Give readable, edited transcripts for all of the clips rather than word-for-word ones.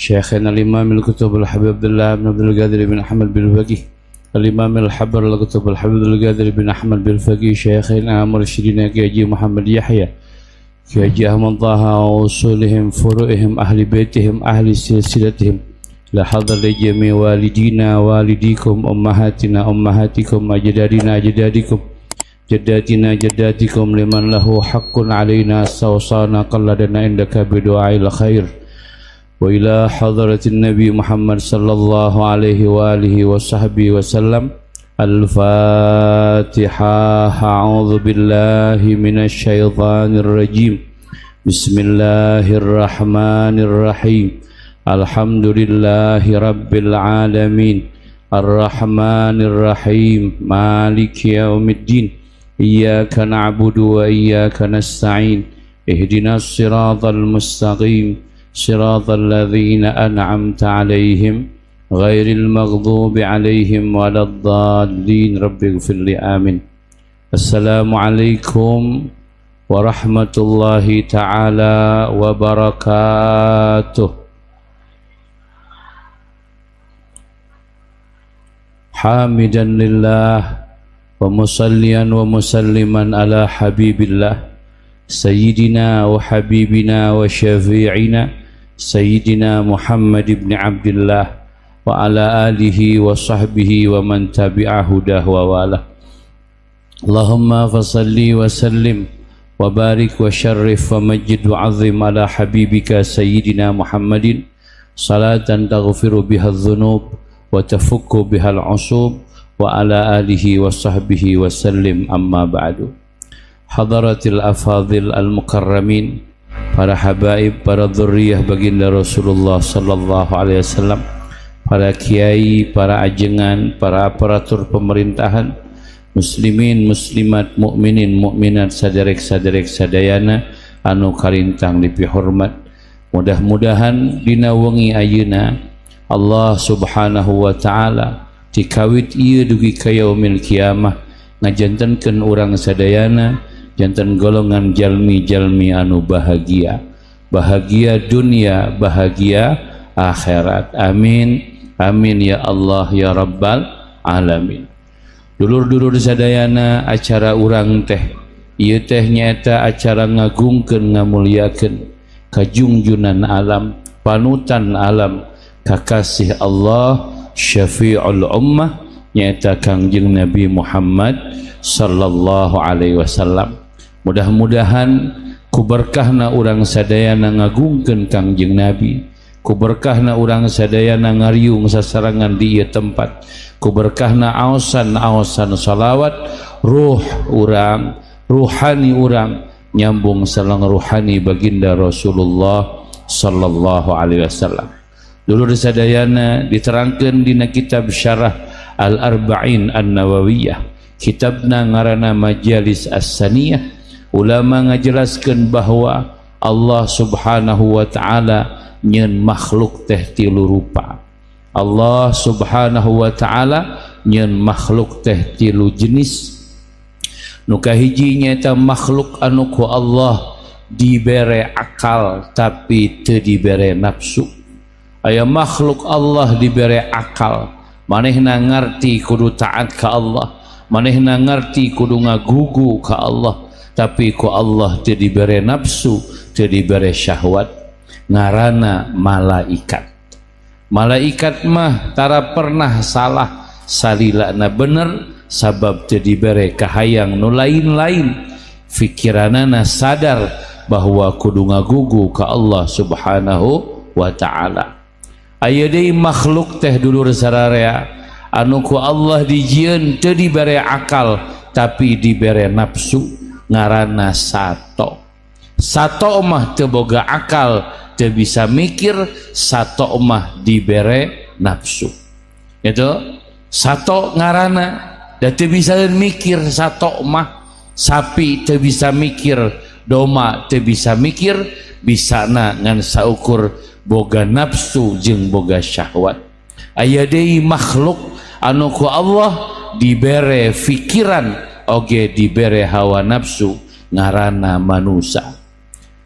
شيخنا الإمام الكتب الحبيب عبد الله بن عبد القادر بن أحمد بالفقيه الإمام الحبر الكتب الحبيب عبد القادر بن أحمد بالفقيه شيخنا مرشدنا كيجي محمد يحيى كيجي أحمد طه وأصولهم فروعهم أهل بيتهم أهل سلسلتهم لحضر لجميع والدينا والديكم أمهاتنا أمهاتكم أجدادنا أجدادكم جداتنا جداتكم لمن له حق علينا استوصانا قلدنا عندك بدعاء الخير وإلى حضرة النبي محمد صلى الله عليه وآله وصحبه وسلم. الفاتحة. أعوذ بالله من الشيطان الرجيم. بسم الله الرحمن الرحيم. الحمد لله رب العالمين الرحمن الرحيم مالك يوم الدين إياك نعبد وإياك نستعين اهدنا الصراط المستقيم صراط الذين أنعمت عليهم غير المغضوب عليهم ولا الضالين رب اغفر لي آمين. السلام عليكم ورحمة الله تعالى وبركاته. حامدا لله ومصليا ومسلما على حبيب الله سيدنا وحبيبنا وشفيعنا سيدنا محمد بن عبد الله وعلى آله وصحبه ومن تبع هداه ووالاه. اللهم فصل وسلم وبارك وشرف ومجد وعظم على حبيبك سيدنا محمد صلاة تغفر بها الذنوب وتفك بها العصوب وعلى آله وصحبه وسلم. أما بعد. حضرة الأفاضل المكرمين, para habaib, para dzurriyyah baginda Rasulullah sallallahu alaihi wasallam, para kiai, para ajengan, para aparatur pemerintahan, muslimin, muslimat, mukminin, mukminat, saderek-saderek sadayana anu kalintang dipihormat. Mudah-mudahan dina wengi ayeuna Allah Subhanahu wa taala tikawit ieu dugi ka yaumil kiamah ngajantenkeun urang sadayana janten golongan jalmi-jalmi anu bahagia, bahagia dunia, bahagia akhirat. Amin amin ya Allah ya Rabbal alamin. Dulur-dulur sadayana, acara urang teh ieu teh nyaeta acara ngagungkeun ngamuliakeun kajungjunan alam, panutan alam, kakasih Allah, syafi'ul ummah, nyaeta Kangjeng Nabi Muhammad sallallahu alaihi wasallam. Mudah-mudahan ku berkahna urang sadayana ngagungkeun Kangjeng Nabi, ku berkahna urang sadayana ngariung sasarangan di ieu tempat, ku berkahna aosan-aosan salawat, ruh urang, ruhani urang nyambung sareng ruhani baginda Rasulullah sallallahu alaihi wasallam. Dulur sadayana, diterangkeun dina kitab Syarah Al-Arba'in An-Nawawiyah, kitabna ngaranna Majalis As-Saniyah. Ulama ngajelaskeun bahwa Allah Subhanahu wa taala nyeun makhluk teh tilu rupa. Allah Subhanahu wa taala nyeun makhluk teh tilu jenis. Nu kahiji nyaeta makhluk anu ku Allah dibere akal tapi teu dibere nafsu. Aya makhluk Allah dibere akal, manehna ngarti kudu taat ka Allah, manehna ngarti kudu ngagugu ka Allah, tapi ku Allah teu dibere nafsu, teu dibere syahwat, ngaranna malaikat. Malaikat mah tara pernah salah, salilana bener sabab teu dibere kahayang nu lain-lain, fikiranana sadar bahwa kudu ngagugu ka Allah Subhanahu wa taala. Aya deui makhluk teh dulur sararea anu ku Allah dijieun teu dibere akal tapi dibere nafsu, ngaranna sato. Sato mah teu boga akal, teu bisa mikir, sato mah dibere nafsu. Gitu. Sato ngaranna da teu bisa mikir sato mah, sapi teu bisa mikir, doma teu bisa mikir, bisana ngan saukur boga nafsu jeung boga syahwat. Aya deui makhluk anu ku Allah dibere fikiran oge dibere hawa nafsu, ngaranna manusia.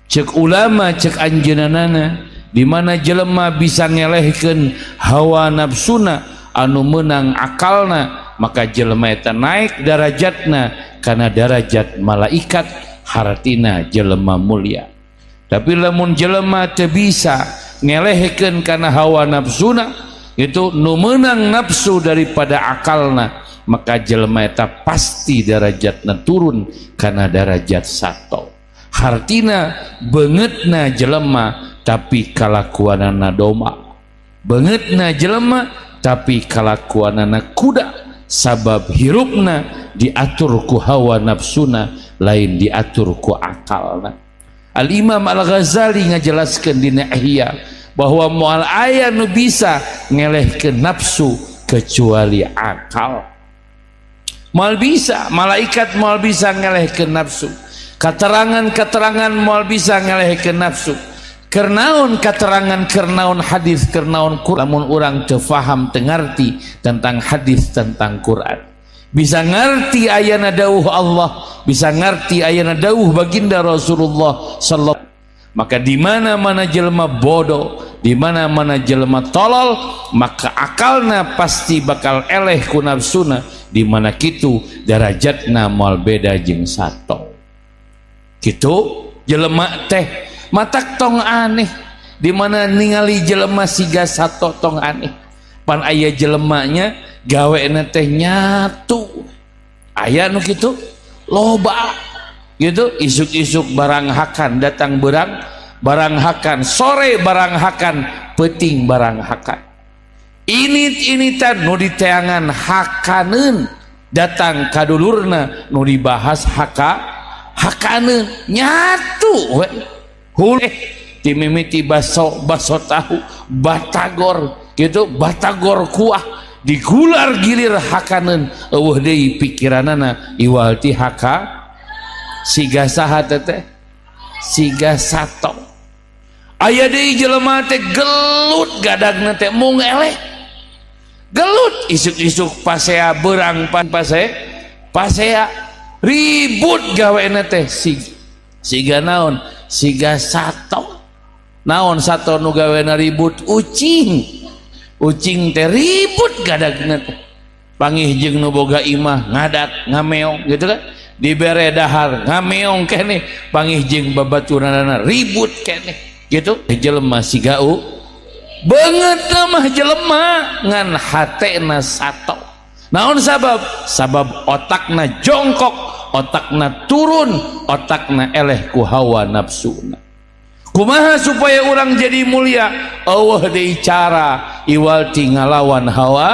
Cek ulama, cek anjeunana, Di mana jelema bisa ngelehkeun hawa nafsuna anu menang akalna, maka jelema eta naik darajatna kana darajat malaikat, hartina jelema mulia. Tapi lamun jelema teu bisa ngelehkeun kana hawa nafsuna, itu nu meunang nafsu daripada akalna, maka jelema eta pasti darajatna turun kana darajat sato. Hartina beungeutna jelema tapi kalakuanana domba, beungeutna jelema tapi kalakuanana kuda, sabab hirupna diatur ku hawa nafsuna, lain diatur ku akalna. Al-Imam Al-Ghazali ngajelaskeun dina Ihya bahwa moal aya nu bisa ngelehkeun nafsu kecuali akal. Moal bisa malaikat, moal bisa ngelehkeun nafsu, keterangan-keterangan moal bisa ngelehkeun nafsu. Kernaon keterangan, kernaon hadis, kernaon Quran, lamun urang teu faham, teu ngarti tentang hadis, tentang Quran, bisa ngerti ayana dawuh Allah, bisa ngerti ayana dawuh baginda Rasulullah sallallahu, maka di mana-mana jelema bodoh, di mana-mana jelema tolol, maka akalna pasti bakal eleh ku nafsuna, di mana kitu darajatna moal beda jeung sato. Kitu jelema teh. Matak tong aneh di mana ningali jelema siga sato, tong aneh. Pan aya jelemanya gawena teh nyatu, aya nu kitu loba gitu. Isuk-isuk barang hakan, datang berang barang hakan, sore barang hakan, peting barang hakan, ini tan nu diteangan hakaneun, datang kadulurna nu dibahas hakaneun, nyatu we. Hule timimiti baso, baso tahu, batagor gitu, batagor kuah, digular gilir hakaneun, eueuh deui pikiranana iwal ti haka. Siga saha teh? Siga sato. Aya deui jelema teh gelut gadagna teh mung eleh gelut, isuk-isuk pasea berang pan pase pasea, ribut gawena teh siga naon? Siga sato. Naon sato nu gawena ribut? Ucing. Ucing teh ribut gadagna teh, pangih jeung nu boga imah ngadak ngameong gitu kan, dibere dahar ngameong keneh, pangih jeung babaturanana ribut keneh gitu. Jelema siga u beungeut mah jelema ngan hatena sato. Naon sabab? Sabab otakna jongkok, otakna turun, otakna eleh ku hawa nafsuna. Kumaha supaya orang jadi mulia? Allah deui cara iwal ti ngalawan hawa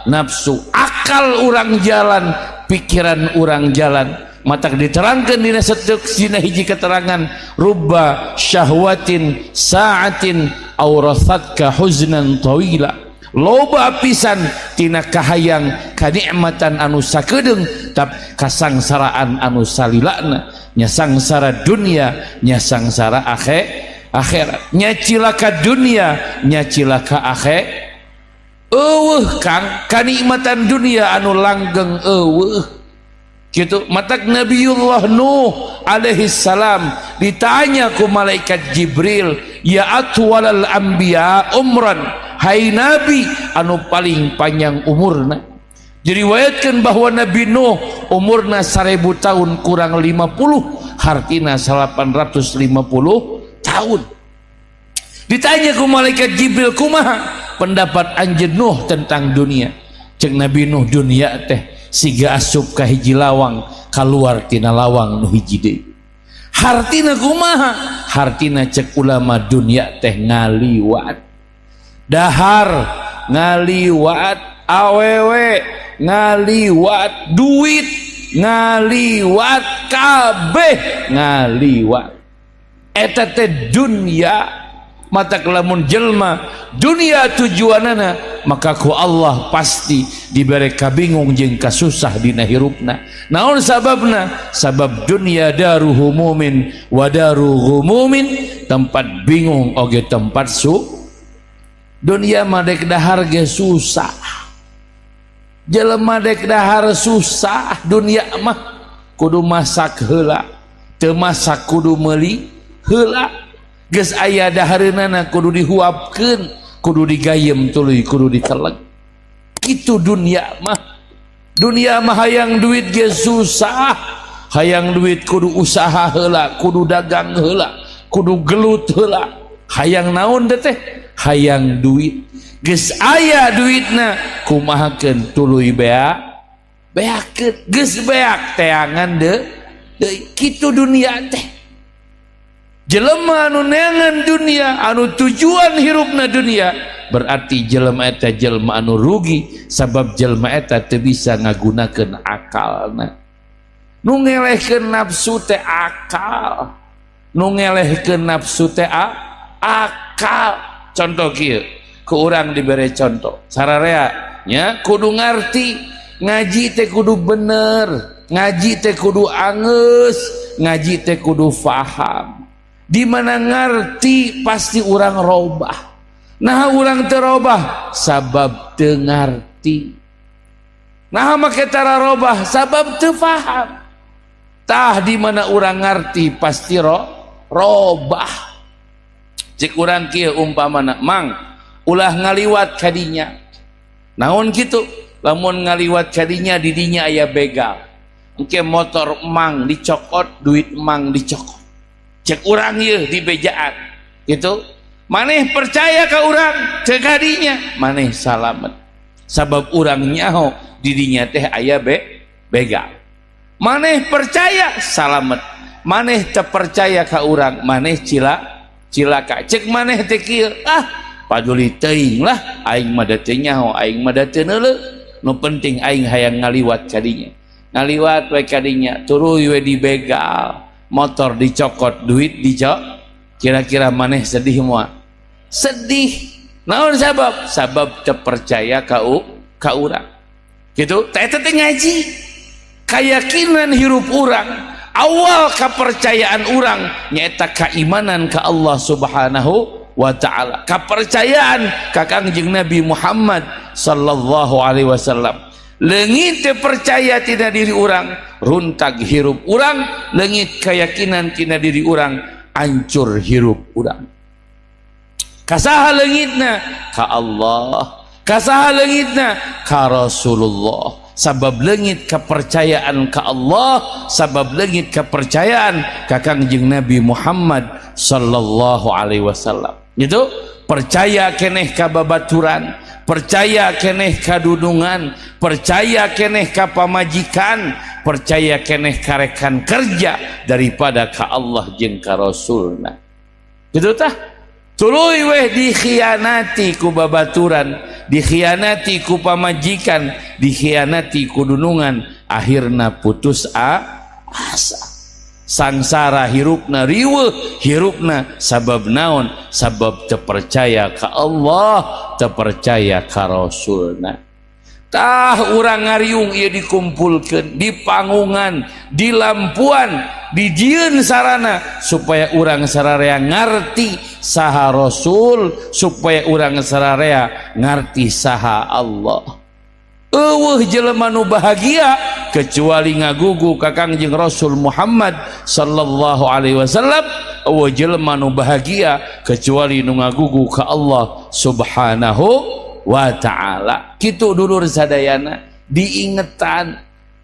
nafsu, akal orang jalan, pikiran orang jalan. Matak diterangkan dina setuk dina hiji keterangan, rubba syahwatin sa'atin aurathatka huznan tawila. Loba pisan tina kahayang kanikmatan anu sakedeung tap kasangsaraan anu salilana, nya sangsara dunia, nya sangsara akhirat, nya cilaka dunia, nya cilaka akhir. Eueuh kang kanikmatan dunia anu langgeng eueuh gitu. Matak Nabiullah Nuh alaihi salam ditanya ku malaikat Jibril, ya atwalal anbiya umran, hai nabi anu paling panjang umurna. Diriwayatkan bahwa Nabi Nuh umurna 1000 tahun kurang 50, hartina 850 tahun. Ditanya ku malaikat Jibril, kumaha pendapat anjeun Nuh tentang dunia? Cek Nabi Nuh, dunia teh siga asup ka hiji lawang, keluar tina lawang nu hiji deui. Hartina kumaha? Hartina cek ulama, dunia teh ngaliwat, dahar ngaliwat, awewe ngaliwat, duit ngaliwat, kabeh ngaliwat, eta teh dunia. Mata lamun jelma dunia tujuanana, maka ku Allah pasti diberi kabingung jeung kasusah dina hirupna. Naon sababna? Sabab dunia daru humumin wa daru ghumumin, tempat bingung oge tempat su. Dunia mah dek dahar ge susah, jelema dek dahar susah. Dunia mah kudu masak heula, teu masak kudu meuli heula. Geus aya dahareunana kudu dihuapkeun, kudu digayem tuluy kudu diteleg. Kitu dunia mah. Dunia mah hayang duit ge susah. Hayang duit kudu usaha heula, kudu dagang heula, kudu gelut heula. Hayang naon teh? Hayang duit. Geus aya duitna kumahakeun tuluy beak. Beakeun geus beak teangan deui. Kitu dunia teh. Jelema anu neangan dunia, anu tujuan hirupna dunia, berarti jelema eta jelema anu rugi, sabab jelema eta teu bisa ngagunakeun akalna. Nu ngelehkeun nafsu teh akal, nu ngelehkeun nafsu teh akal. Contoh kieu, ku urang dibere contoh sararea nya, kudu ngarti ngaji teh kudu bener, ngaji teh kudu angeus, ngaji teh kudu faham. Di mana ngarti pasti urang robah. Nah urang teu robah sabab teu ngarti. Nah make tara robah sabab teu faham. Tah di mana urang ngarti pasti robah. Cik urang kieu umpamana, mang ulah ngaliwat kadinya. Naon kitu? Lamun ngaliwat kadinya didinya aya begal. Engke motor mang dicokot, duit mang dicokot. Cek urang ieu di bejaan gitu, maneh percaya ka urang, cek kadinya maneh salamet, sabab urang nyaho didinya teh aya begal. Maneh percaya salamet, maneh teu percaya ka urang maneh cilaka. Cek maneh teh kieu, ah paduli teuing lah, aing mah da teu nyaho, aing mah da teu neuleuh, nu penting aing hayang ngaliwat kadinya. Ngaliwat we kadinya, tuluy we dibegal, motor dicokot, duit dicok. Kira-kira maneh sedih moal? Sedih. Naon sabab? Sabab teu percaya ka urang. Gitu. Teh eta teh ngaji. Keyakinan hirup urang, awal kepercayaan urang nyaeta keimanan ka Allah Subhanahu wa taala, kepercayaan ka Kangjeng Nabi Muhammad sallallahu alaihi wasallam. Leungit teu percaya tina diri urang, runtag hirup urang. Leungit keyakinan tina diri urang, hancur hirup urang. Kasaha leungitna? Ka Allah. Kasaha leungitna? Ka Rasulullah. Sabab leungit kepercayaan ka Allah, sabab leungit kepercayaan ka Kangjeng Nabi Muhammad sallallahu alaihi wasallam. Gitu, percaya keneh ka babaturan, percaya keneh ka dunungan, percaya keneh ka pamajikan, percaya keneh ka rekan kerja daripada ka Allah jeung ka Rasulna. Gitu tah. Tuluy weh dikhianati ku babaturan, dikhianati ku pamajikan, dikhianati ku dunungan, akhirna putus asa. Sangsara hirupna, riweuh hirupna, sabab naon? Sabab teu percaya ka Allah, teu percaya ka Rasulna. Tah urang ngariung ieu dikumpulkeun di panggungan, di lampuan, dijieun sarana supaya urang sararea ngarti saha Rasul, supaya urang sararea ngarti saha Allah. Eueuh jelema nu bahagia kecuali ngagugu ka Kangjeng Rasul Muhammad sallallahu alaihi wasallam. Eueuh jelema nu bahagia kecuali nu ngagugu ka Allah Subhanahu wa ta'ala. Kitu dulur sadayana, diingetan,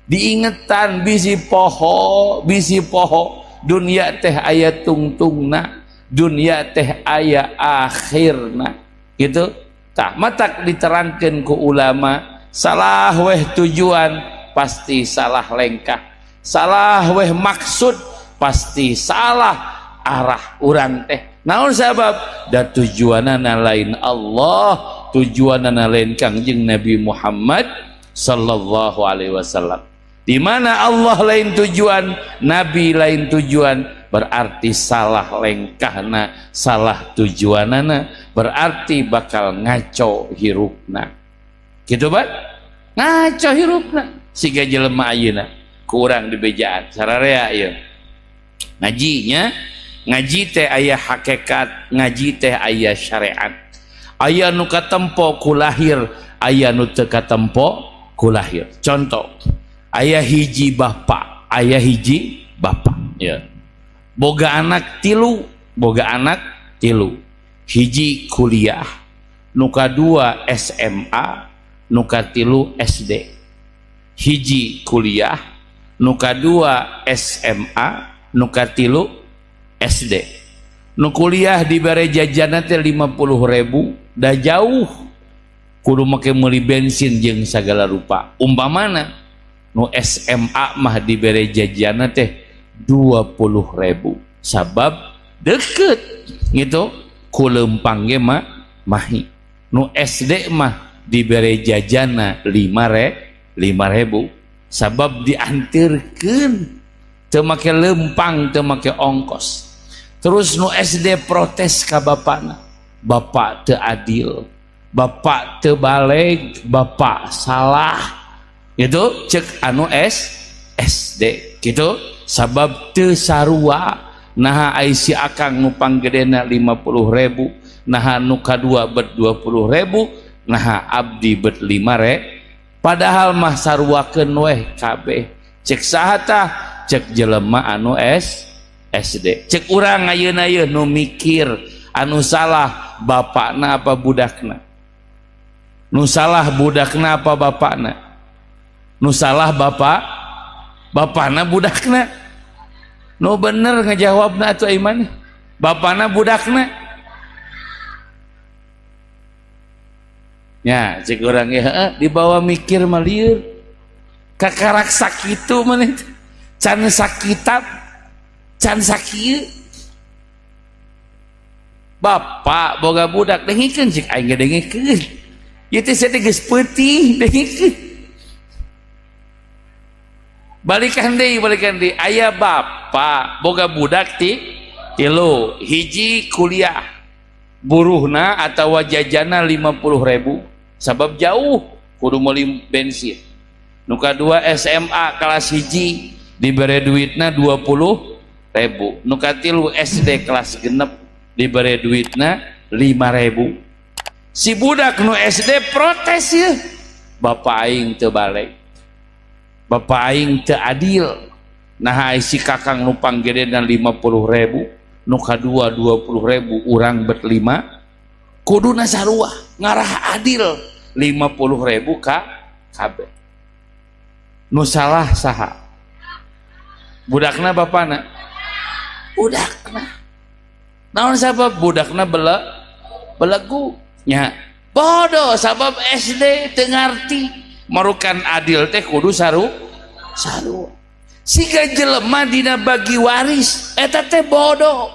diingetan bisi poho, bisi poho dunia teh aya tungtungna, dunia teh aya akhirna. Gitu tah matak diterangkeun ku ulama, salah weh tujuan pasti salah lengkah, salah weh maksud pasti salah arah urang teh. Naon sabab? Da tujuanana lain Allah, tujuanana lain Kangjeng Nabi Muhammad sallallahu alaihi wasallam. Di mana Allah lain tujuan, Nabi lain tujuan, berarti salah lengkahna, salah tujuanana, berarti bakal ngaco hirupna. Gitu bat? Ngaco hirupna. Siga jelema ayeuna ku urang dibejaan sararea ieu. Ngajinya, ngaji teh aya hakikat, ngaji teh aya syariat. Aya nu katempo ku lahir, aya nu teu katempo ku lahir. Contoh, aya hiji bapak, aya hiji bapak, ya. Boga anak tilu, boga anak Tilu. Hiji kuliah, nu kadua SMA, nu katilu SD. Hiji kuliah, nu kadua SMA, nu katilu SD. Nu kuliah dibere jajanna teh 50.000, da jauh kudu make meuli bensin jeung sagala rupa. Umpamana nu SMA mah dibere jajanna teh 20.000, sabab deket gitu, ku lempang ge mah mahi. Nu SD mah dibere jajana 5.000, sabab diantirkeun, teu make lempang, teu make ongkos. Terus nu SD protes ka bapakna, bapak teu adil, bapak teu baleg, bapak salah gitu, cek anu SD gitu, sabab teu sarua. Naha ai si akang nu panggedena 50.000, naha nu kadua bet 20.000, naha abdi bet 5.000, padahal mah saruakeun weh kabeh. Cek saha tah? Cek jelema anu SD. Cek urang ayeuna ieu nu mikir, anu salah bapakna apa budakna? Nu salah budakna apa bapakna? Nu salah bapakna budakna? Nu bener ngejawabna atuh iman, bapakna budakna? Ya cek urang ya, dibawa mikir mah lieur, kakarak sakitu maneh, can sakitab, can sakieu. Bapak boga budak dengikeun, cek aing ge dengikeun ieu teh, sia teh geus peuting dengikeun. Balikan deui, balikan deui. Aya bapak boga budak tilu, hiji kuliah, buruhna atawa jajana 50.000, sabab jauh kudu meuli bensin. Nu kadua SMA kelas 1, dibere duitna 20.000. Nu katilu SD kelas 6, dibere duitna 5.000. Si budak nu SD protes ya, bapak aing teu balik, bapak aing teu adil, nah si kakang nu panggedena 50.000, nu kadua 20.000, urang bet 5, kuduna sarua ngarah adil 50.000 ka kabeh. Nu salah saha? Budakna bapana? Budakna. Naon sabab? Budakna belegu nya, bodoh, sabab SD teu ngarti marukan adil teh kudu saru. Siga jelema dina bagi waris eta teh bodoh.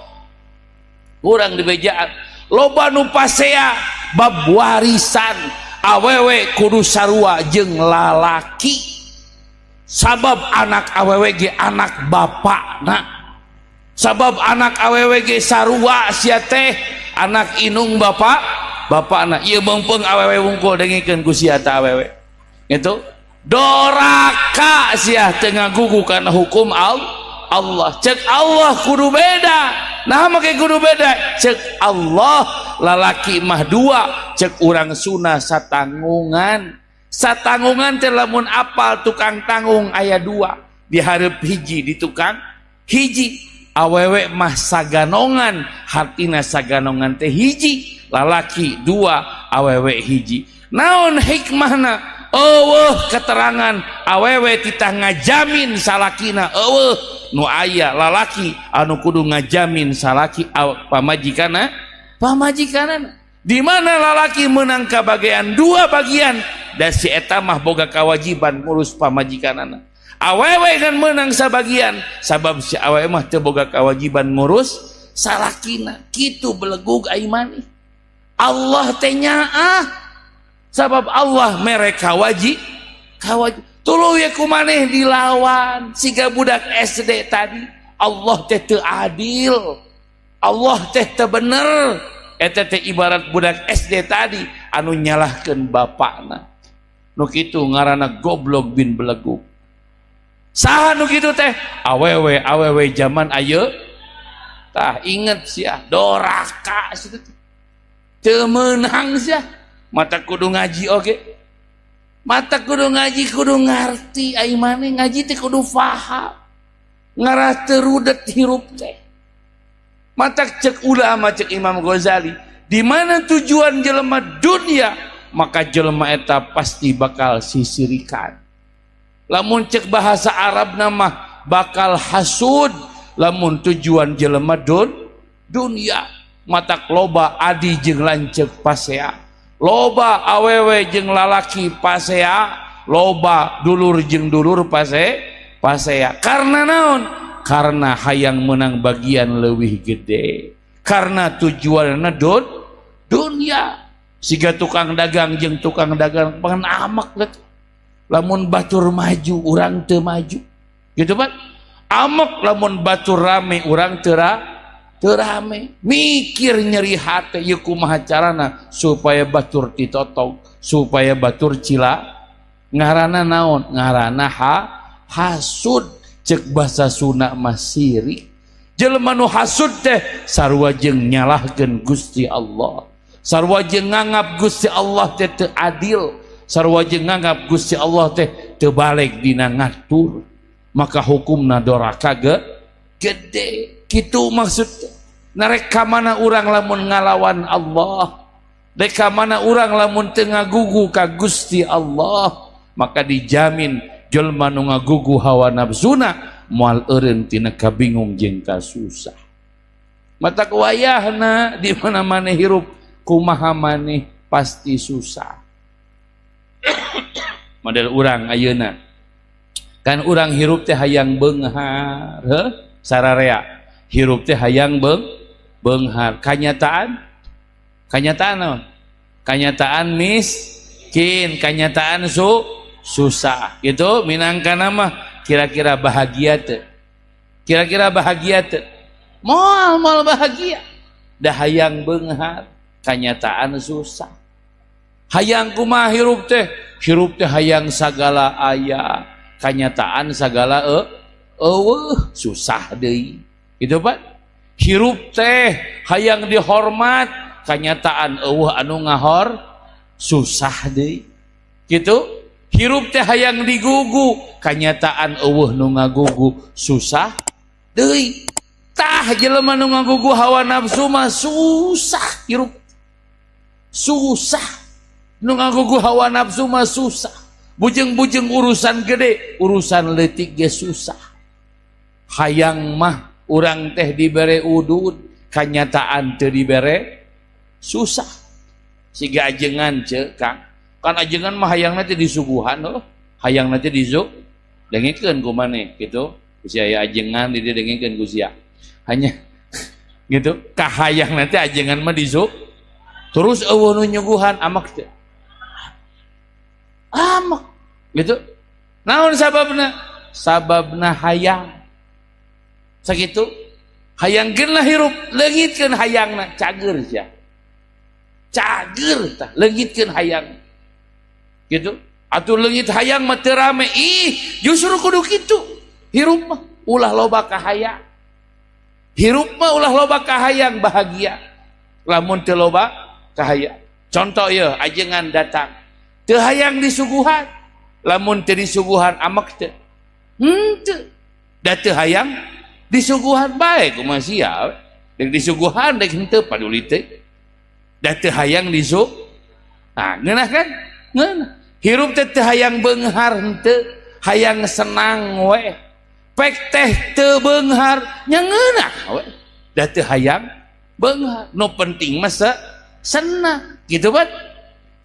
Urang dibejaan loba nu pasea bab warisan, awewe kudu sarua jeung lalaki, sabab anak awewe ge anak bapakna, sabab anak awewe ge sarua sia teh anak inung bapakna. Ieu meungpeung awewe wungkul, dengikeun ku sia teh awewe gitu, doraka sia teu ngagugu kana hukum Allah. Cek Allah kudu beda. Nah make kudu beda, cek Allah lalaki mah dua, cek urang sunah satanggungan. Satanggungan teh lamun apal tukang tanggung aya dua, dihareup hiji di tukang hiji. Awewe mah saganongan, hartina saganongan teh hiji, lalaki dua, awewe hiji. Naon hikmahna? Eueuh keterangan awewe titah ngajamin salakina, eueuh. Nu aya lalaki anu kudu ngajamin salaki pamajikana, pamajikana. Di mana lalaki menang kabagian dua bagian, da si eta mah boga kewajiban ngurus pamajikanana. Awewe kan menang sabagian, sabab si awewe mah teu boga kewajiban ngurus salakina. Kitu belegug ai maneh. Allah teh nyaah, sabab Allah mere kawajib. Tuluy ku maneh dilawan siga budak SD tadi, Allah teh teu adil, Allah teh teu bener. Eta teh ibarat budak SD tadi anu nyalahkeun bapakna. Nu kitu ngaranna goblok bin belegug. Saha nu kitu teh? Awewe, awewe zaman ayeuna tah. Inget sia, doraka situ teu meunang sia. Mata kudu ngaji oge, mata kudu ngaji, kudu ngarti ai maneh ngaji teh kudu faham, ngarah teu rudet hirup teh. Matak cek ulama, cek Imam Ghazali, di mana tujuan jelema dunia, maka jelema eta pasti bakal sisirikan. Lamun cek bahasa Arab nama bakal hasud. Lamun tujuan jelema dunia, matak loba adi jeung lanceuk pasea, loba awewe jeung lalaki pasea, loba dulur jeung dulur pasea. Karena naon? Karena hayang menang bagian leuwih gede, karena tujuanna dunia. Siga tukang dagang jeung tukang dagang pangan amak gitu. Lamun batur maju urang teu maju gitu, Pak. Amak lamun batur rame urang teu rame. Mikir nyeri hate, ieu kumaha carana supaya batur ditotong, supaya batur cila. Ngarana naon? Ngarana hasud. Cek bahasa Sunda mah sirik. Jelema nu hasud teh sarua jeung nyalahkeun Gusti Allah, sarua jeung nganggap Gusti Allah teh teu adil, sarua jeung nganggap Gusti Allah teh teu balik dina ngatur, maka hukumna doraka gede. Kitu maksud. Narek ka mana urang lamun ngalawan Allah? Rek ka mana urang lamun teu ngagugu ka Gusti Allah? Maka dijamin jelema nu ngagugu hawa nafsuna moal eureun tina kabingung jeung kasusah. Matak wayahna di mana maneh hirup, kumaha maneh pasti susah. Model urang ayeuna kan, urang hirup teh hayang beunghar, heuh, sararea hirup teh hayang beunghar. Kanyataan, kanyataan naon? Kanyataan miskin, kanyataan susah gitu. Minangka mah kira-kira bahagia teu? Kira-kira bahagia teu? Moal, moal bahagia. Dah hayang beunghar, kanyataan susah. Hayang kumaha hirup teh? Hirup teh hayang sagala aya, kanyataan sagala eueuh, susah deui gitu, Pak. Hirup teh hayang dihormat, kanyataan eueuh anu ngahor, susah deui gitu. Hirup teh hayang digugu, kanyataan eueuh nu ngagugu, susah deui. Tah, jelema nu ngagugu hawa nafsu mah susah hirup, susah. Nu ngagugu hawa nafsu mah susah. Bujeng-bujeng urusan gede, urusan leutik ge susah. Hayang mah urang teh dibere udud, kanyataan teu dibere, susah. Siga ajengan ce, Kang, kan ajengan mah hayang nanti disuguhan oh, hayang nanti dengekeun ku maneh gitu. Ku sia aya ajengan di dieu, dengekeun ku sia hanya gitu. Kahayang nanti ajengan mah terus eueuh nu nyuguhan, amak teu? Amak gitu. Naon sababna? Sababna hayang sakitu. Hayang lah hirup, leungitkeun hayangna, cager sia, cager. Tah, leungitkeun hayang gitu atuh. Leungit hayang mah teu rame. Ih, justru kudu kitu. Hirup mah ulah loba kahayang, hirup mah ulah loba kahayang, bahagia lamun teu loba kahayang. Contoh ya, ajengan datang teu hayang disuguhan. Lamun teu disuguhan amak teu? Henteu, da teu hayang disuguhan. Bae kumaha sia, dek disuguhan dek henteu paduli teu, da teu hayang nah, ngeunah kan? Ngeunah. Hirup teh teu hayang beunghar henteu, hayang senang we. Pek teh teu beunghar nya ngeunah we, da teu hayang beunghar, nu penting mah senang gitu, Pak.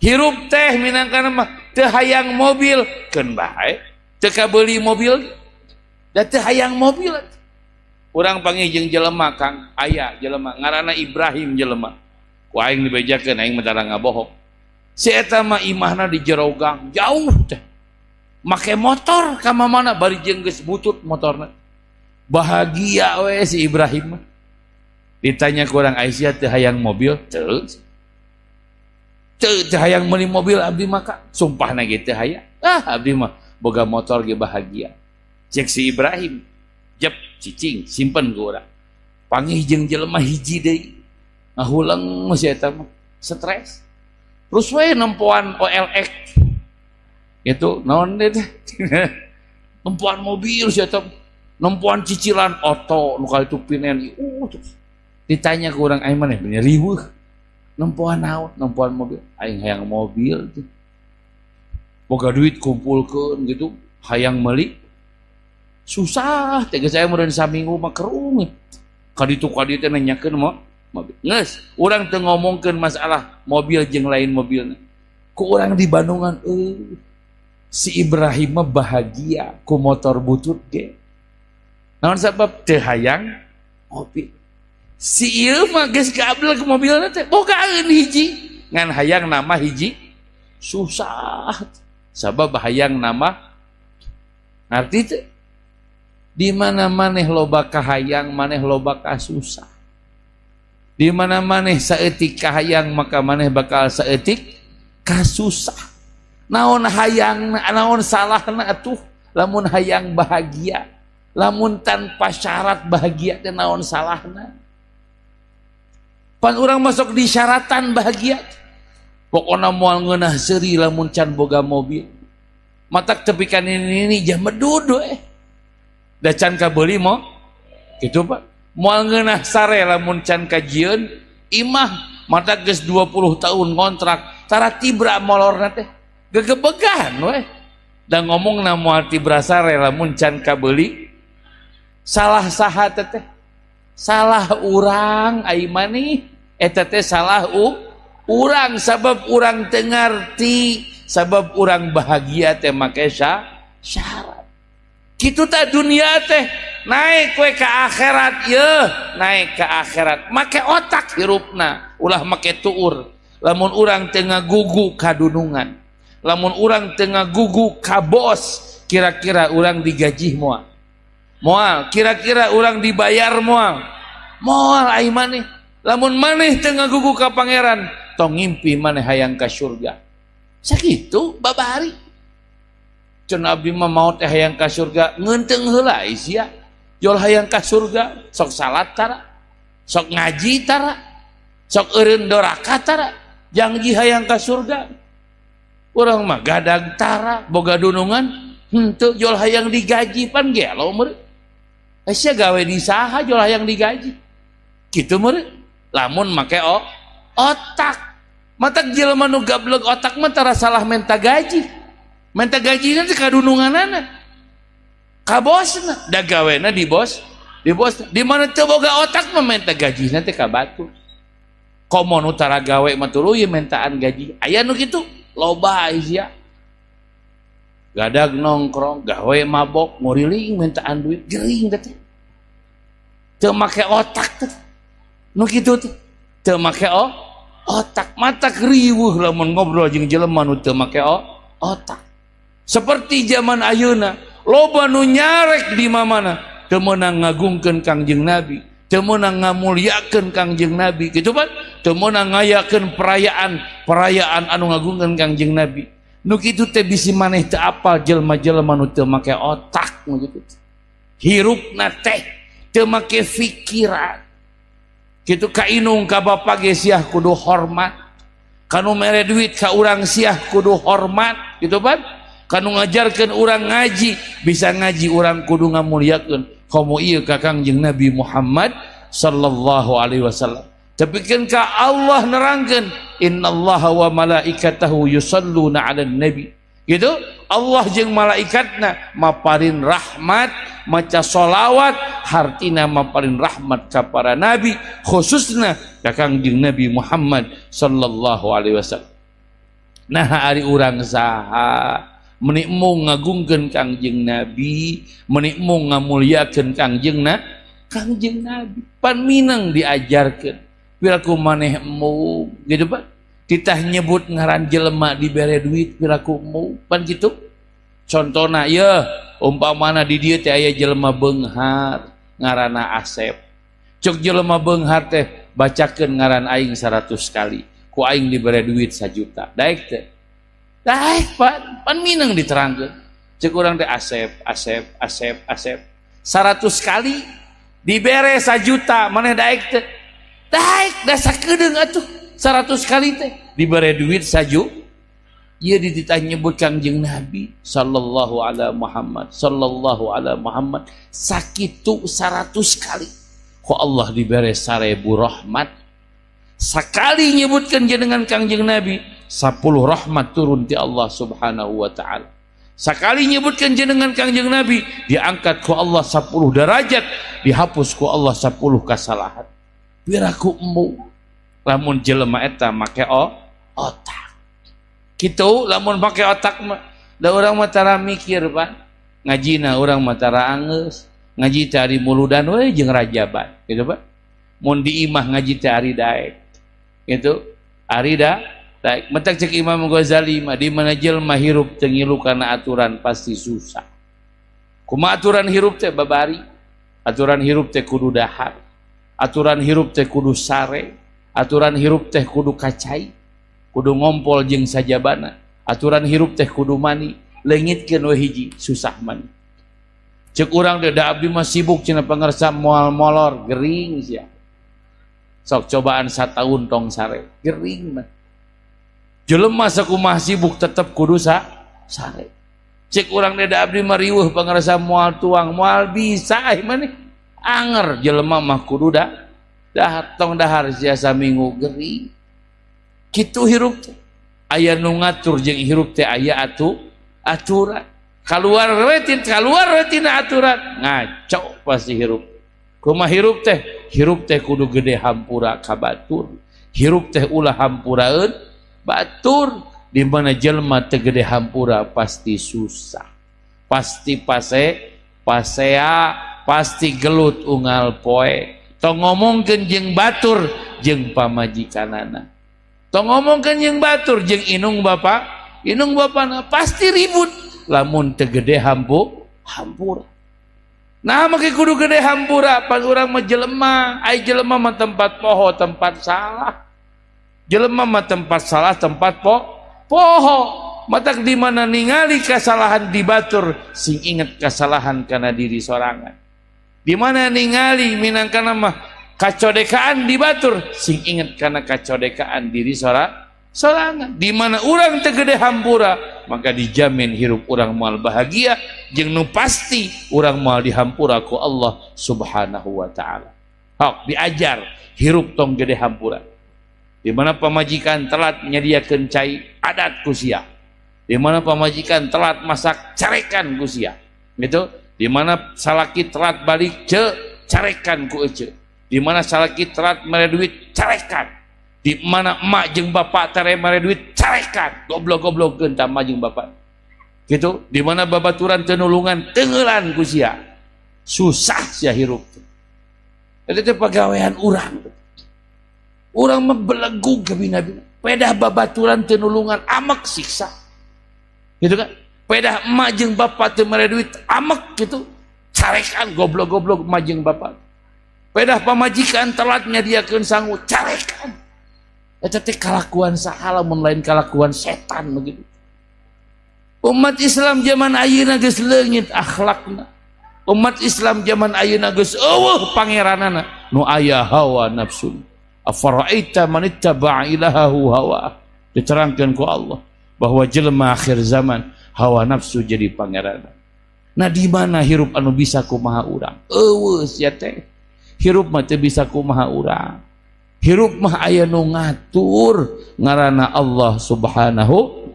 Hirup teh minangka mah teu hayang mobil, keun bae teu kabeuli mobil, da teu hayang mobil. Urang panggih jeung jelema, Kang. Aya jelema ngaranna Ibrahim. Jelema ku aing dibejakeun, aing mah tara ngabohong. Si eta mah imahna di jero gang jauh teh, make motor ka mana, bari jeung geus butut motorna. Bahagia we si Ibrahim mah. Ditanya ku urang, "Aisyah teu hayang mobil?" "Teu, teu, teu hayang meuli mobil abdi mah, Kak. Sumpah na ge teu hayang. Ah, abdi mah boga motor ge bahagia," cek si Ibrahim. Jep, cicing simpen ku urang. Panggih jeung jelema hiji deui, ngahuleng si eta mah, stres terus we nempoan OLX itu naon deh teh, nempoan mobil si eta, nempoan cicilan oto nu kali itu pinen. Terus Ditanya ku urang aing maneh bener riweuh. Nempoan naon? Nempoan mobil. Aing hayang mobil tuh. Boga duit kumpulkeun gitu, hayang meuli. Susah teh geus aya meureun saminggu mah kerung. Kaditu kaditu teh nanyakeun mobil. Geus, urang teu ngomongkeun masalah mobil jeung lain mobilna. Ku urang di Bandungan si Ibrahim mah bahagia ku motor butut ge. Naon sabab teu hayang mobil. Si ieu mah geus gablek mobilna teh bogaeun hiji, ngan hayang nama hiji susah. Sabab hayang nama ngarti teu? Di mana maneh loba kahayang, maneh loba kasusah. Di mana maneh saeutik kahayang, maka maneh bakal saeutik kasusah. Naon hayang, naon salahna atuh lamun hayang bahagia, lamun tanpa syarat bahagia teh naon salahna? Pan urang masuk di syaratan bahagia. Pokona moal ngeunah seuri lamun can boga mobil. Matak tepikan ini jam medud we. Da can kabeuli mo kitu Pak. Moal ngeunah sare lamun can kajieun imah, matak geus 20 tahun kontrak tara tibra molorna teh. Gegebegan we. Da ngomongna moal tibra sare lamun can kabeuli. Salah saha teh? Salah urang ai maneh eta teh salah urang sabab urang teu ngarti, sabab urang bahagia teh make syarat. Kitu tah dunia teh naik we ka akhirat yeuh, naik ka akhirat make otak hirupna, ulah make tuur. Lamun urang teu ngagugu ka dunungan, lamun urang teu ngagugu ka bos, kira-kira urang digaji moal? Moal. Kira-kira urang dibayar moal? Moal ai maneh. Lamun maneh teu ngagugu ka pangeran, tong ngimpi maneh hayang ka surga. Sakitu babari. Cenah abdi mah maot teh hayang ka surga, ngeunteung heula sia. Jol hayang ka surga, sok salat tara, sok ngaji tara, sok eureun doraka tara, janji hayang ka surga. Urang mah gadag tara, boga dunungan, henteu jol hayang digaji pan gelo meureun. Sia gawe di saha jol hayang digaji. Kitu meureun. Lamun make otak. Matak jelema nu gablek otak mah tara salah menta gaji. Menta gaji teh kadununganana. Ka bosna, da gawena di bos, di bos. Di mana teu boga otak mah menta gajina teh ka batur. Komo nu tara gawe mah tuluy mentaan gaji. Aya nu kitu, loba sia. Gadag nongkrong, gawe mabok, nguriling mentaan duit, gering teh. Teu make otak teh. Nu kitu teh. Teu make otak, matak riweuh lamun ngobrol jeung jelema nu teu make otak. Seperti zaman ayeuna, loba nu nyarek di mamana, teu meunang ngagungkeun Kangjeng Nabi, teu meunang ngamulyakeun Kangjeng Nabi, kitu pan? Teu meunang ngayakeun perayaan anu ngagungkeun Kangjeng Nabi. Nu kitu teh bisi maneh teu apal jelema-jelema nu teu make otak nu kitu teh. Hirupna teh teu make pikiran. Kitu ka inung ka bapa ge siah kudu hormat. Kanu mere duit ka urang siah kudu hormat, kitu pan? Kanu ngajarkeun urang ngaji, bisa ngaji urang kudu ngamulyakeun. Komo ieu ka Kangjeng Nabi Muhammad sallallahu alaihi wasallam. Tapi kan ka Allah nerangkeun innallaha wa malaikatahu yusalluna 'alan nabi. Gitu? Allah jeung malaikatna maparin rahmat, maca solawat, hartina maparin rahmat ka para nabi, khususna ka Kangjeng Nabi Muhammad sallallahu alaihi wasallam. Nah ari urang saha meni embung ngagungkeun Kangjeng Nabi, meni embung ngamulyakeun Kangjeng Nabi. Pan minang diajarkeun piraku maneh embung, gitu Pak. Titah nyebut ngaran jelema dibere duit piraku embung, pan kitu. Contona yeuh, umpamana di dieu teh aya jelema beunghar ngaranna Asep. Cek jelema beunghar teh bacakeun ngaran aing 100 kali, ku aing dibere duit 1 juta. Daek teh. Daek pan, pan minang diterangkeun. Cek urang teh Asep, Asep, Asep, Asep. 100 kali dibere 1 juta, maneh daek teh. Daek da sakedeung atuh 100 kali teh dibere duit 1 juta. Ieu dititah nyebut Kangjeng Nabi sallallahu ala Muhammad sallallahu ala Muhammad sakitu 100 kali. Ku Allah dibere 1000 rahmat. Sakali nyebutkan jenengan Kangjeng Nabi, 10 rahmat turun ti Allah Subhanahu wa taala. Sakali nyebutkan jenengan Kangjeng Nabi, diangkat ku Allah 10 derajat, dihapus ku Allah 10 kesalahan. Piraku embung lamun jelema eta make otak. Kitu lamun make otak mah da urang mah tara mikir, Pak. Ngajina urang mah tara anggeus, ngaji teh ari muludan we jeung rajaban, gitu Pak. Mun di imah ngaji teh ari daek. Gitu. Ari daek. Mentak cek Imam Ghazali mah di mana jelema hirup teu ngilu kana aturan pasti susah. Kumaha aturan hirup teh babari? Aturan hirup teh kudu dahar. Aturan hirup teh kudu sare. Aturan hirup teh kudu kacai. Kudu ngompol jeung sajabana. Aturan hirup teh kudu mani. Leungitkeun we hiji susah mani. Cek urang teh da abdi mah sibuk cenah pangersa moal molor gering sia. Sok cobaan sataun tong sare gering mah. Jelema sakumaha sibuk tetep kudu sare. Cek urang teh da abdi mah riweuh pangersa moal tuang moal bisa ai maneh. Anger jelema mah kudu dahar tong dahar sia saminggu gering. Kitu hirup teh. Aya nu ngatur jeung hirup teh aya aturan. Kaluar we tina aturan, ngaco pasti hirup. Kumaha hirup teh? Hirup teh kudu gede hampura ka batur. Hirup teh ulah hampuraeun batur. Di mana jelema teu gede hampura pasti susah. Pasti pasea, pasti gelut unggal poe. Tong ngomongkeun jeung batur jeung pamajikanana. Tong ngomongkeun jeung batur jeung inung bapa, inung bapana pasti ribut lamun teu gede hampura. Nah make kudu gede hampura pan urang mah jelema, ai jelema mah tempat poho, tempat salah. Jelema mah tempat salah, tempat poho. Matak di mana ningali kesalahan di batur sing inget kesalahan kana diri sorangan. Di mana ningali minangkana mah kacodekaan di batur sing inget kana kacodekaan diri sorangan. Di mana urang teu gede hampura maka dijamin hirup urang moal bahagia jeung nu pasti urang moal dihampura ku Allah Subhanahu wa taala. Hok diajar hirup tong gede hampura. Di mana pamajikan telat nyadiakeun cai adat ku sia. Di mana pamajikan telat masak carekan ku sia. Gitu. Di mana salaki telat balik carekan ku ece. Di mana salaki telat mere duit carekan. Di mana emak jeung bapak tere mere duit carekan. Goblok-goblokkeun tah emak jeung bapak. Gitu. Di mana babaturan teu nulungan teunggeulan ku sia. Susah sia hirup. Eta teh pagawean urang. Urang mah belegug ka bina-bina. Pedah babaturan teu nulungan amek siksa. Gitu kan? Pedah emak jeung bapak teu mere duit amek gitu. Carekan goblok-goblok emak jeung bapak. Pedah pamajikan telat nyadiakeun sangu carekan. Eta teh kalakuan saha lamun lain kalakuan setan begitu. Umat Islam zaman ayeuna geus leungit akhlakna. Umat Islam zaman ayeuna geus eueuh pangeranana nu aya hawa nafsu. Afara'aita man ittaba'a ilahahu hawa. Diterangkan ku Allah bahwa jelema akhir zaman hawa nafsu jadi pangeran. Nah di mana hirup anu bisa kumaha urang? Eueuh sia teh. Hirup mah teu bisa kumaha urang. Hirup mah aya nu ngatur ngaranna Allah Subhanahu.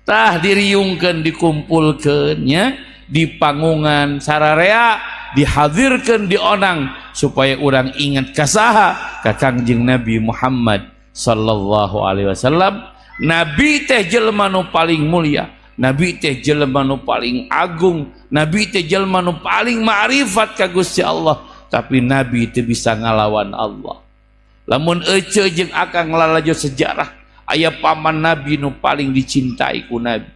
Tah diriungkeun dikumpulkeun nya di panggungan sararea dihadirkeun dionang supaya urang ingat kasaha ka Kangjeng Nabi Muhammad sallallahu alaihi wasallam. Nabi teh jelema nu paling mulia, Nabi teh jelema nu paling agung, Nabi teh jelema nu paling ma'rifat ka Gusti Allah, tapi Nabi teu bisa ngalawan Allah. Lamun ece jeung akang lalajo sejarah, aya paman Nabi nu paling dicintai ku Nabi.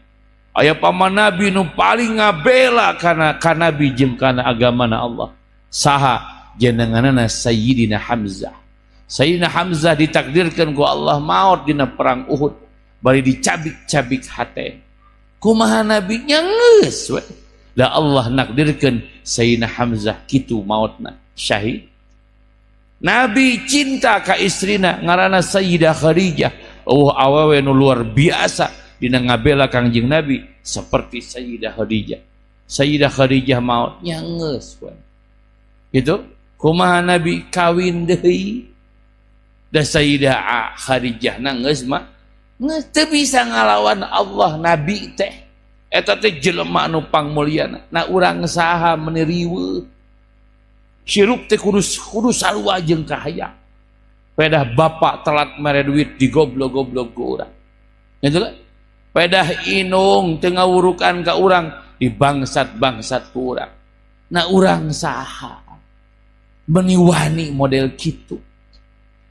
Aya paman Nabi nu paling ngabela kana ka Nabi jeung kana agamana Allah. Saha jenenganana Sayyidina Hamzah. Sayyidina Hamzah ditakdirkan ku Allah maut dina perang Uhud, bari dicabik-cabik hate. Kumaha Nabi nya geus we. Da Allah nakdirkeun Sayyidina Hamzah kitu mautna syahid. Nabi cinta ka istrina ngaranna Sayyidah Khadijah. Oh awewe nu luar biasa dina ngabela Kangjeng Nabi seperti Sayyidah Khadijah. Sayyidah Khadijah maut nya geus we. Gitu. Kumaha Nabi kawin deui? Da Sayyidah Khadijah na geus mah geus teu bisa ngalawan Allah Nabi teh. Eta teh jelema anu pangmulyana. Nah urang saha meuni riweuh. Sirup teh kudu kudu sarua jeung kahayang. Pedah bapak telat mere duit digoblok-goblok ku urang. Gitu lah. Pedah inung teu ngawurukan ka urang dibangsat-bangsat ku urang. Nah urang saha meuni wani model kitu.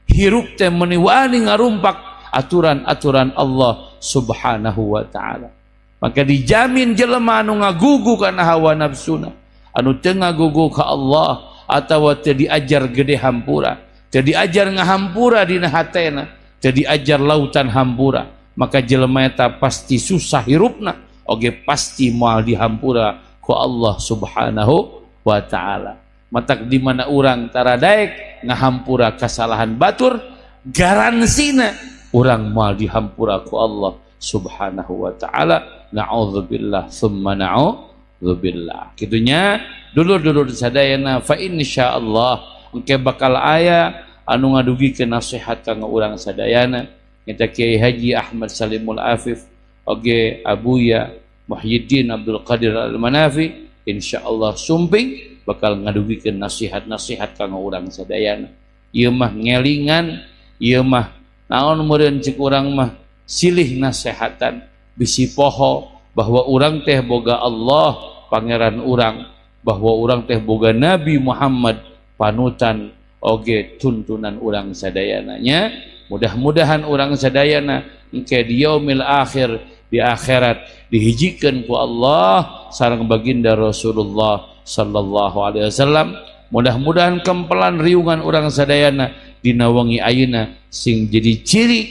Hirup teh meuni wani ngarumpak aturan-aturan Allah Subhanahu wa taala. Maka dijamin jelema anu ngagugu kana hawa nafsuna, anu teu ngagugu ka Allah atawa teu diajar gede hampura, teu diajar ngahampura dina hatena, teu diajar lautan hampura, maka jelema eta pasti susah hirupna, oge pasti moal dihampura ku Allah Subhanahu wa taala. Matak di mana urang taradaek ngahampura kasalahan batur, garansina urang moal dihampura ku Allah Subhanahu wa taala. Na'udzubillah summa na'udzubillah. Kitunya dulur-dulur sadayana, fa insyaallah engke bakal aya anu ngadugikeun nasihat ka urang sadayana. Kita Kiai Haji Ahmad Salimul Afif oge Abuya Muhyiddin Abdul Qadir Al-Manafi insyaallah sumping bakal ngadugikeun nasihat-nasihat ka urang sadayana. Ieu mah ngelingan, ieu mah naon meureun cek urang mah silih nasehatan bisi poho bahwa urang teh boga Allah pangeran urang, bahwa urang teh boga Nabi Muhammad panutan oge tuntunan urang sadayananya. Mudah-mudahan urang sadayana engke di yaumil akhir, di akhirat dihijikeun ku Allah sareng baginda Rasulullah sallallahu alaihi wasallam. Mudah-mudahan kempelan riungan urang sadayana dina wengi ayeuna sing jadi ciri,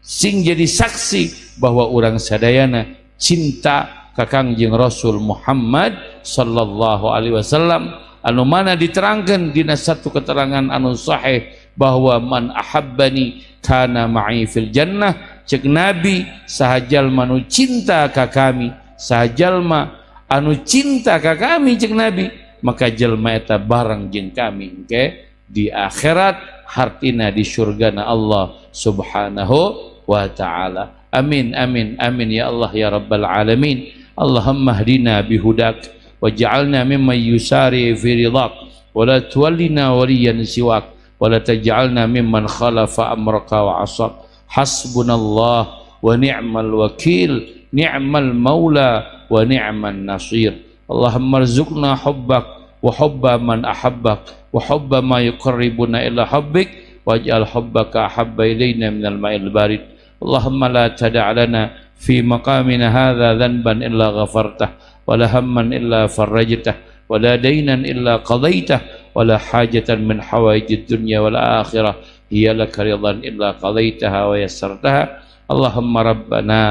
sing jadi saksi bahwa urang sadayana cinta ka Kangjeng Rasul Muhammad sallallahu alaihi wasallam, anu mana diterangkan dina satu keterangan anu sahih bahwa man ahabbani kana ma'i fil jannah. Cek Nabi, saha jalma nu cinta ka kami, saha jalma anu cinta ka kami, cek Nabi, maka jelma eta bareng jeung kami engke di akhirat, hartina di surgana Allah Subhanahu wa taala. Amin amin amin ya Allah ya rabbal alamin. Allahumma hdina bihudak waj'alna mimman yusari fi ridak wa la tuwallina waliyan siwak wa la taj'alna mimman khalafa amraka wa asak. Hasbunallah wa ni'mal wakil, ni'mal maula wa ni'man nasir. Allahumma rzuqna hubbak wa hubba man ahabbak wa hubba ma yuqarribuna ila hubbik waj'al hubbaka ahabba ilayna minal ma'il barid. Allahumma la tada' lana fi maqamina hadha dhanban illa ghafartah wa la hamman illa farajtah wa la daynan illa qadaytah wa la hajatan min hawaijid dunya wal akhirah hiya laka ridan illa qadaytaha wa yassartaha. Allahumma rabbana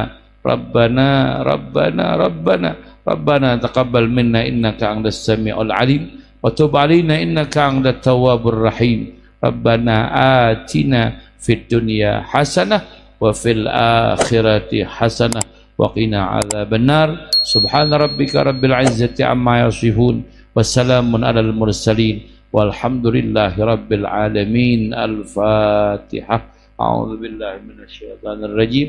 rabbana rabbana rabbana rabbana taqabbal minna innaka antas samiul alim wa tub alaina innaka antat tawwabur rahim. Rabbana atina fid dunya hasanah wa fil akhirati hasanah wa qina adzabannar. Subhana rabbika rabbil izzati amma yasifun wa salamun alal mursalin walhamdulillahi rabbil alamin. Al-Fatihah. A'udzu billahi minasyaitonir rajim.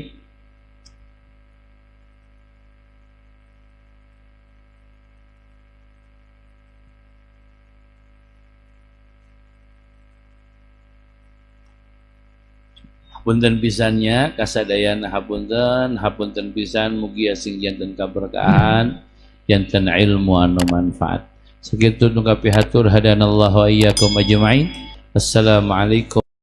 Hapunten pisannya kasadayana, hapunten hapunten pisan, mugia sing janten kaberkahan, janten ilmu anu manfaat. Sakitu nu kapihatur, hadanallahu wa iyyakum ajmain. Assalamualaikum.